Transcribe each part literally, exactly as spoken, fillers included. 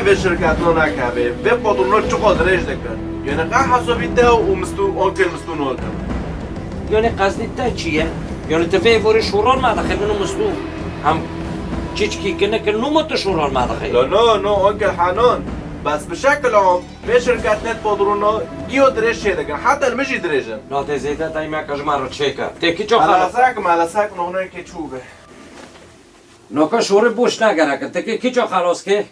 Vê şirketno nakabe, vê patrono çiqo dirêj dikin. Yani qe hesabî te û Mistû, onkil Mistû nol kin. Yani qezdî te çi ye? Yani tu vê borî şoran me dixî min û Mistû. Em çiçkî kine ki nû mu tu şoran me dixî? La no, no, onkil Henon. Bes bi şekil am, vê şirketnet patrono giyo dirêj çê dikin. Heta li min jî dirêj in. La tê zêde dayî me ke ji me re çêke. Tê kî ço xelas? Melesek, melesek, nohnekê çû be. Noka şorê boş nagerek. Tê kî ço xelas ke?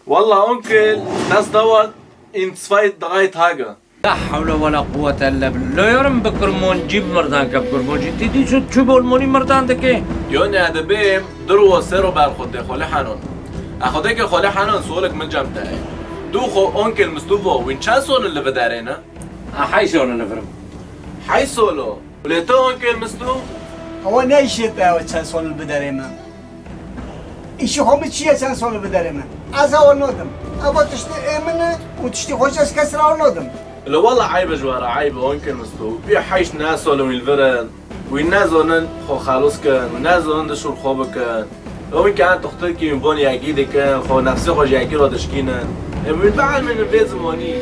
Walla onkel, das dauert in zwei, drei Tage. La hewle wela quwwete illa billah. Lo yarim bi kurmancî mirdan ke bi kurmancî. Tî dî çu çu bi olmonî mirdan dike? Yo ne dibêm, dur wo sero ber xwe tê xole Henon. A xwe deke xole Henon solek min cem te. Du xwe onkel Mistû vo, wîn çend sol li viderê ne? A hey sol li virim. Hey solo. Lê tu onkel Mistû? Ewa ne îşê te ew çend sol li viderê me. Îşî xwe min çi ye çend sol li viderê me? Ez ew nodim. Ev tiştê ê min e û tiştê xwe jî ez kes re ew nodim. Li wala eyb e ji we re, eyb e, onkel Mistû. Bî heyş ne sol wî li vir in. Wî nezonin xwe xelos kin, wî nezonin di şûr xwe bikin. Ew ke an tuxtir kî wî bon yekî dikin, xwe nefsê xwe ji yekî re dişkînin. Em wî bielmînin vê zimanî.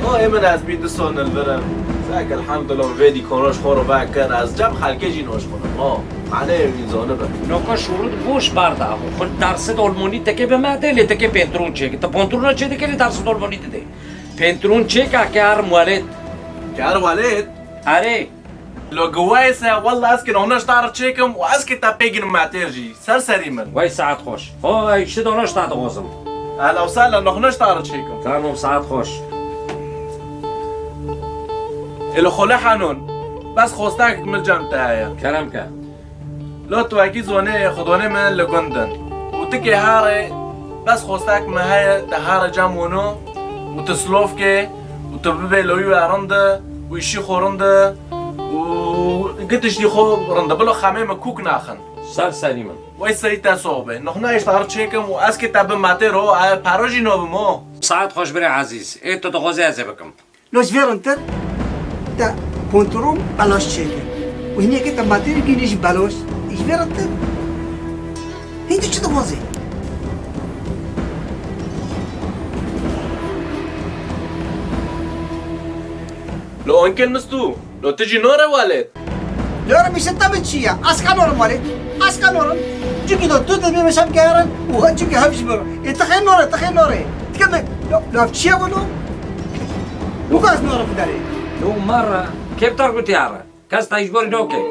O ê min ez bî du sol li vir im. Zek elhamdulillah vê dîkano ji xwe re vekir, ez cem xelkê jî noş xwe. Ma, maneyê wî zanibe. Noka şûrû di boş berda. Xwe dersit olmonî teke bi me tê, lê teke pêntrûn çêke. Ti pantolona çê dike lê dersit olmonî dide. Pêntrûn çêka ke herim welêt. Ke her welêt? Erê. Lo giwayê se, wella ez ke nohne ji te re çêkim û ez ke te pê ginim metêr jî. Ser serî min. Wey saet xweş. Ho, ey, işte nohne ji te dixwazim. Ehla û sehla, nohne ji te re çêkim. Tamam, saet xweş. Ê li xole Henon, bes xwestekek min cem te heye. Kerem ke. Lo tu wekî zonê xwedonê me li gund in. Û tu kê herê, bes xwestek me heye, te herê cem wino û tu silov kê û tu bibê lo wî we rind e û îşî xwe rind e û gi tiştî xwe rind e. Bilo xemê me kûk naxin. Ser serî min. Wey serî te sox be. Nohna îşte her çêkim û ez kê te bi metê ro, e, pero jî nobim o. Saet xweş birê ezîz. Ê tu dixwazî ez ê bikim. Lo ji vê rintir te pantolon belaş çêke. Û hinekê te matêrê bînî jî belaş. Ji vê rintir hîn tu çi dixwazî? Lo onkel Mistû, lo tu jî nore welêt? Norim îşte te min çi ye? Ez ka norim welêt? Ez ka norim? Çunkî do tu dibî min şem geherin û çunkî hev ji min. Ê ti xê nore, ti xê nore. Ti ke min, lo, lo ev çi ye wilo? Weka ez nore bi derê. Lo mara, kê bi te re gotî here? Kes te ji borî nokê.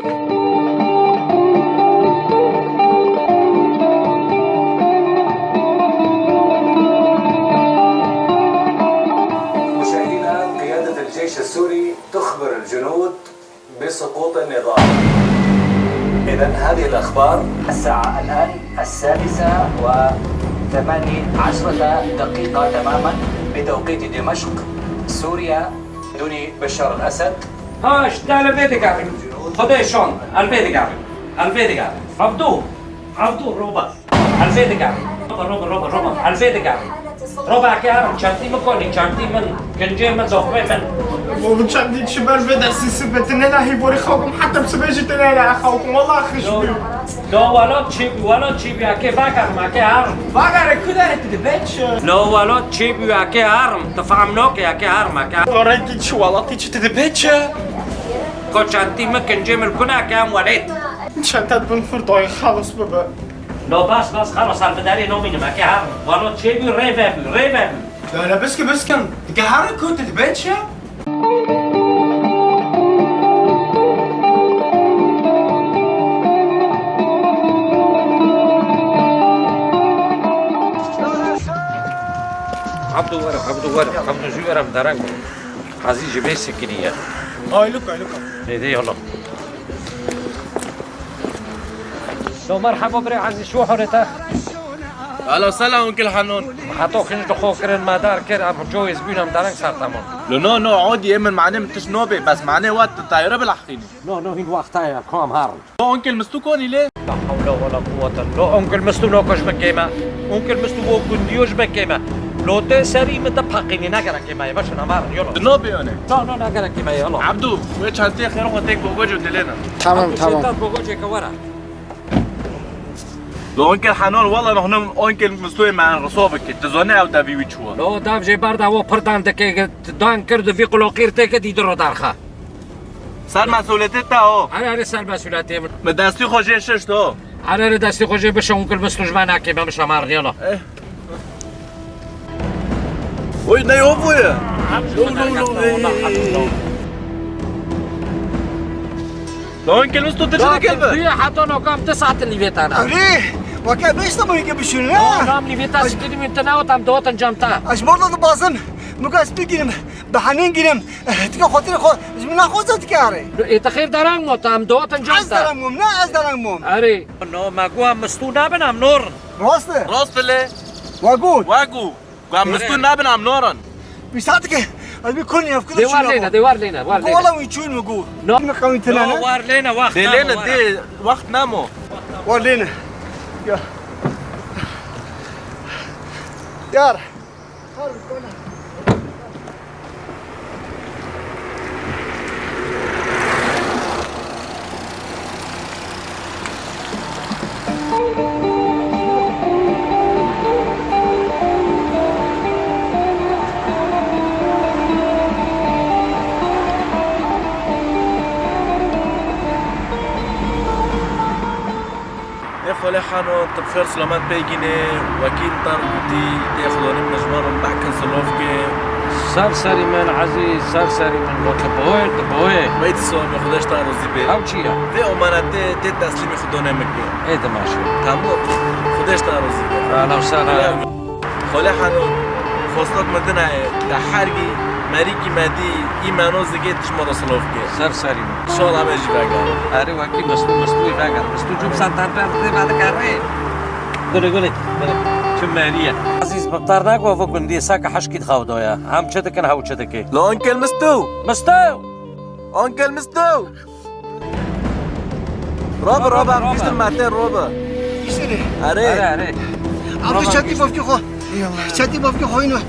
مشاهدينا، قيادة الجيش السوري تخبر الجنود بسقوط النظام. إذن هذه الأخبار. الساعة الآن السادسة وثماني عشرة دقيقة تمامًا بتوقيت دمشق، سوريا، دوني بشار الأسد. ها، اشتغل بيتك يا أخي. خذ شلون؟ البيتك يا أخي. البيتك يا أخي. عبدو. عبدو، روبا. Elvê digerim. Roba, roba, roba, roba. Elvê digerim. Roba, eke herim, çentî min konî, çentî min, kincê min, doxmê min. Oğlum çentî çi ber vê destî sibê, tu nena hîborî xawkim, heta bi sibê jî tu nena xawkim, wela xişbî. Lo welat çêbû, welat çêbû, eke vegerim, eke herim. Vegere ku derê tu dibê çi? Lo welat çêbû, eke herim, tu fehm nake, eke herim, eke herim. Rengî çi welatî çi tu dibê çi? Ko çentî min, kincê min, kuna eke em welêt. Çentet bin fir dayê xelas bibe. No bas, bas, xelas, em bi derê nomînim, eke herim. Wano çêbû, rê vebû, rê vebû. Dayne biski biskin. Dike herin ku tu dibê çi? Abdû were, Abdû were, Abdû jû were em dereng. Ezî ji vê sikirî ye. Ayluk, ayluk. Hêdî yolo. Lo merheba birê ezîz, şo hore te. Alo, selam, Uncle Hanon. Heto xinc di xo kirin, me dar kir, em coyêz bûn, em dereng ser temam. Lo no, no, odî, ê min mane min tişt nobê, bes mane wat tayre bileqînî. No, no, hîn wexta ye, kom herin. O Uncle Mistu konî lê? La hewle wela quwwete. Lo Uncle Mistu no ko ji min kêm e. Uncle Mistu bo gundiyo ji min kêm e. Lo tê serî min te peqînî, ne gerek kêm e. Beşin em herin, yolo. Di nobê one. No, no, ne gerek kêm e, yolo. Abdû, wê çanteyê xêr xwe têk bogocê û dilê ne. Tamam, Abdû, tamam. Şêta bogocê ke were. Lo onkel Henon, wela nihnim onkel Mistoyê me riso bike. Tu zanî ew devî wî çi wa? Lo dev jê berda wo pirdan dike, dan kir di vî quloqîr têke dî di ro derxe. Ser mesuliyetê te o. Erê, erê, ser mesuliyetê min. Mi destî xwe jê şişt o. Erê, erê, destî xwe jê bişe, onkel Misto ji me nake, me mişe mar riyala. Eh. Oy, ne yo bu ya? Lo, lo, lo, lo. Lan kelmis tu tişe de kelbe. Duya heta nokam tu saat nîvê tane. Erê, weke beş de mı ke bişin ha? Nokam nîvê ta sikini min te ne otam dotan camta. Aş morda da bazım. Muka spî girim. Behanen girim. Tika xotire xo. Ji min naxoza dike arê. Ê te xêr derang mo tam dotan camta. Ez derang mom, ne ez derang mom. Erê. No, me gua mistu nabin am nor. Rast e? Rast bile. Wagu. Wagu. Gua mistu nabin am noran. Bir saat ki, az bir konu yap, kıda. De war lêne, de war lêne, war lêne. Kola wî çûn mi gu? No. Mi qawî tena ne? War lêne, waxt. De lêne, de waxt namo. War lêne. Ya. Yar. Ê Xwelê Hano, tu bi xêr silamet pê gînê, wekî te re gotî, tê xwedonê min ji me re mekin silovkê. Ser serî min ezîz, ser serî min, bo tu boyê, tu boyê. Wey tu silavê, Xwedê ji te razî be. Ew çi ye? Vê omanetê tê teslîmî xwedonê min ke. Ê dimaşe. Tamam. Xwedê ji te razî be. Ehlen sehlen. Xwelê Hano, xostok min dina ye, te her gî merîkî me dî, î meno zikê tu ji me re silovkê. Ser serî min. Şola me jî veger. Erê wekî mistu, mistu veger. Mistu cum santar per te vedigere. Gule, gule, gule. Çi meriye. Ezîz, bi tar nako, ev gundî saka heşkî dixaw doya. Em çi dikin, hew çi dike. Lo onkel Mistu. Mistu! Onkel Mistu! Robi, robi, em giştin mete robi. Giştini. Erê. Erê, erê. Abdü çatî bavkî xo. Ey Allah. Çatî bavkî xo ino.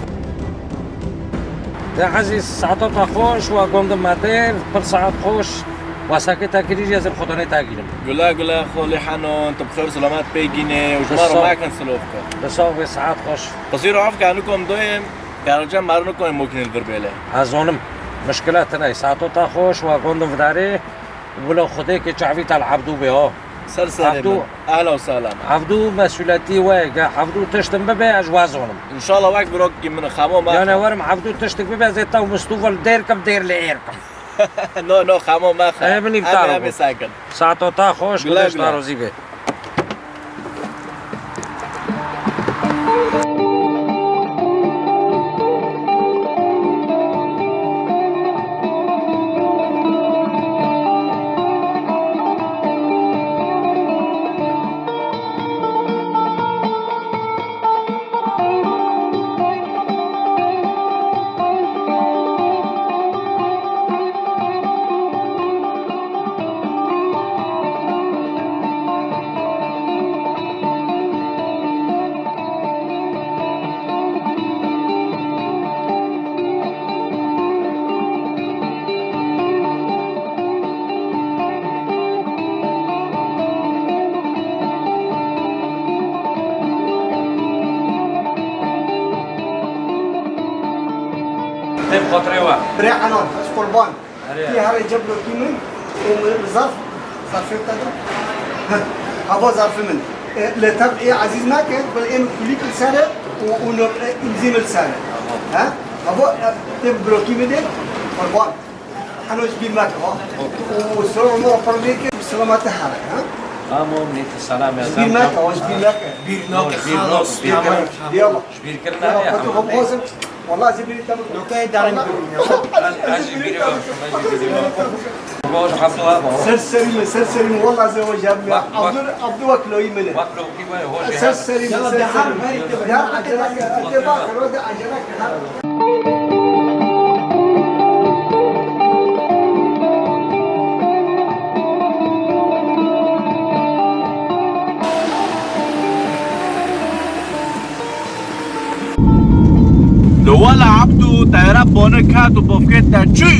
De ezîz, saeta te xweş, wa gondim me têr, pir saet xweş, wa sakê te kirî jî ez ê xwedanê te girim. Gule gule, Xolê Henon, tu bi xêr selamet pê gînê û ji me re mekin silovke. Bi sax bê, saet xweş. Qisî re avke, anu kom doyem, karaca marino kom mokînê li vir bêle. Ez zonim, mişkile tine, saeta te xweş, wa gondim vidarê, wilo Xwedê ke çavî te li Ebdû bê, ho. Ser serê min. Ehla û sehla. Evdû mesûletî we ye, ge evdû tiştin bibe, ez wazonim. Înşallah wek birokî min xemo me. Yani werim evdû tiştik bibe, ez ê te û mistûvil dêr kim, dêr li êr kim. No, no, xemo me xe. Ê, min îptal bû. Em ê sekin. Saeto ta xweş, Xwedê ji te razî be. Têm xatirê we. Birê Enan, ez qurban. Erê. Tî herê ceblo kî min, ê min zarf, zarfê te de. Heh, hava zarfê min. E, lê tev ê ezîz nake, bel ê min kulîk li ser e û, û no, e, îmzî min li ser e. Tamam. He? Hava, e, tê bi birokî min de, qurban. Heno ji bîr meke, ha? Û ser Omer pir lê ke, bi selamete here, ha? Tamam, nît selam ya. Ji bîr meke, ha, ji bîr meke. Bîr nake, xalas, bîr nake. Yallah. Ji bîr kirina ya, hema. Wala ez ê bîrî te bikim. Nokayê darin bikim ya. Ez, ez jî bîrî bikim, ez jî bîrî bikim. Baba, Abdullah, baba. Ser serî min, ser serî min. Wala ez ê hojam ya. Bak, bak. Abdul, Abdul wek loyî min e. Bak, loyî min e, hojê. Ser serî min, ser serî min. Ya, acele ke, acele ke, acele ke. Lo wala Abdû, teyara bonik hat û bofkê te çû.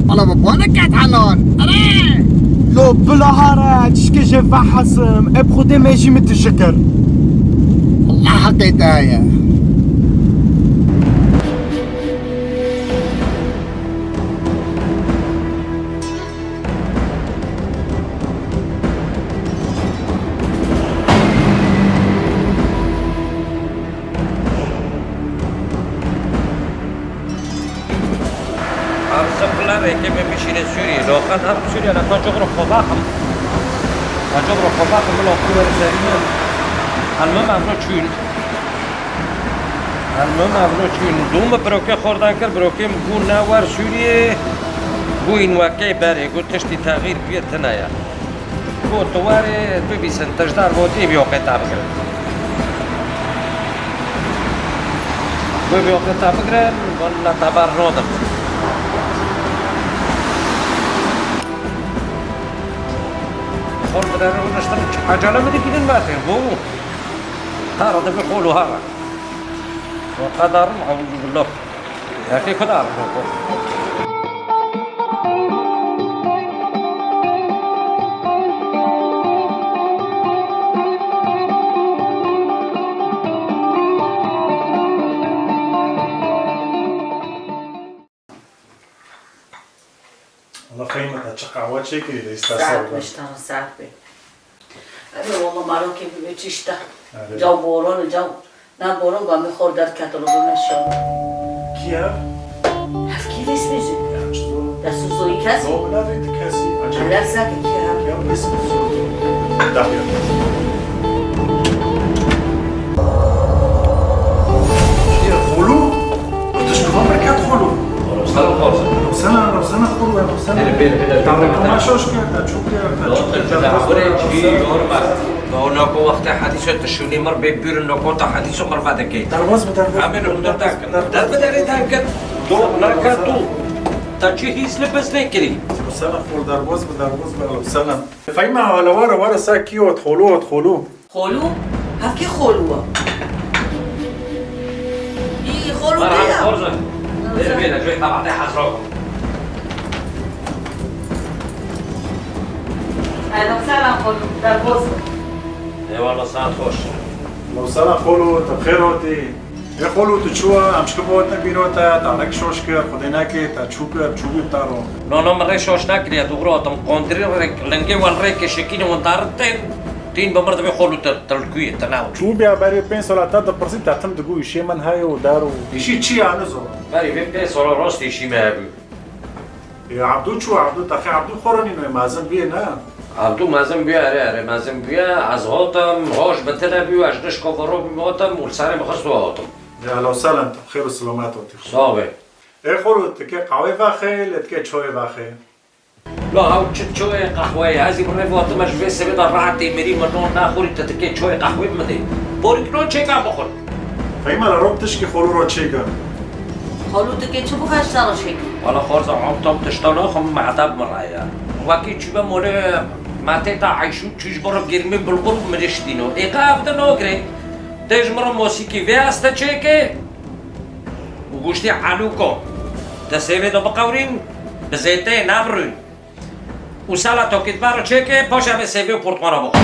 Wala bi bonik ket Henan. Erê! Lo bila hare çişkê jê vehesim, ê bi Xwedê me jî min tişikir. Allah heqê te heye. Erzê xwe rêkê me bişîne Sûriyê. Loqan hem Sûriye, ne kaçok ro xwe baxim. Kaçok ro xwe baxim, min oku were serî min. Elmim evno çûn. Elmim evno çûn. Dû min birokê xordan kir, birokê min bû ne wer Sûriyê. Bû în wekey berê, got tiştî texîr bûye tune ye. Got tu werê bibîsin, tişdar got ê bî oqê te bigirin. Got bî oqê te bigirin, got ne te ber nodim. Xol bi derê rûniştin, ecele min dikînin me tê, bo bû. Hara dibê xol û hara. Ve qedarim, euzu billah. Yaqê ku dar. Allah Fehîme te çi qehwe çêkirî de îsta. Saet ser be. Miştara saet be. Erê walla marokê bi çi işte. Erê. Caw boron, caw. Na boron gamê xor derket lo bime şo. Kî ev? Hevkî vês bêjin. Ya çi zor. Dest û zoyî kesî. Lo bina vê ti kesî. Acayip. Helal sake kî ev? Ya vês bêjin. Dahiya. Kî ev? Xolû? Tişt van bereket xolû. Sana xorza. Sana, sana xolû, sana. Hele bêle, bêle. Tamam, tamam, şoş kerde, çok kerde. Doğru, doğru, doğru, bak. Doğru, noko wextê hedîso tu şûnî mir bê bûrin noko ta hedîso mir vedekê. Derbaz bi derbaz. Hemen hundir derkin. Der bi derê derkin. Do, naka tu. Ta çi hîs li biz nekirî. Sana xol derbaz bi derbaz bi sana. Fehîme, hele were, were sa kî ot xolû, ot xolû. Xolû? Hevkî xolû e. Î, xolû Merhaba, kî ye? Xorza. Bêle, bêle, jê qebatê hezra. Ehlen selam xolû, derbaz be. Eyvallah, saet xweş. Lo selam xolû, tu bi xêr hatî. Ê xolû, tu çû, em çi bo te bîro te, tanek şoş kir, Xwedê neke, te çû kir, çû bî te ro. No, no, min rê şoş nekiriye, dûgro hatim. Qondirî rê, lingê wan rê ke şekînê wan darin tên, tîn bi mir dibê xolû te, te li ku ye, te nav. Çû bîya berê pênc sala te dipirsî, te tim digû îşê min heye û der û. Îşî çi ye, nizo? Berê vê pênc sala rast îşî me hebû. Ê, Ebdû çû, Ebdû, texê Ebdû xwe re nîno, mezin bûye, ne? Ebdû mezin bûye, erê, erê, mezin bûye. Ez hatim, roj bi tine bû, ez ji nişka vero bûm hatim û li serê min xist û hatim. Ya, ehlen selam, xêr û silamet hatî. Sax be. Ê xolû, tu kê qehwê vexê, lê tu kê çayê vexê? La hew çi çayê qehweyê, ez ê bi rê vatim, ez ji vê sêvê de rehet têmirî, min non naxurî, tu dikê çayê qehwê min dê. Porîk non çêka bixwin. Fehîme, li rok tişkî xolû ro çêke. Xolû tu kê çi bixwe ji te re çêke? Wala xorza, em tam tişta naxwim, mehtab min re ye. Wekî çûbe molê me tê ta eyşû çû ji bo re girmî bilqur û miriştîno. Ê qe ev de nagirê. Tê ji min re mosîkî vê este çêke û goştê Elûko. Te sêvê de biqewrîn, bi zêteyê nebirûn. Û sala tokê dibe re çêke, paşa vê sêvê û portmana bixwe.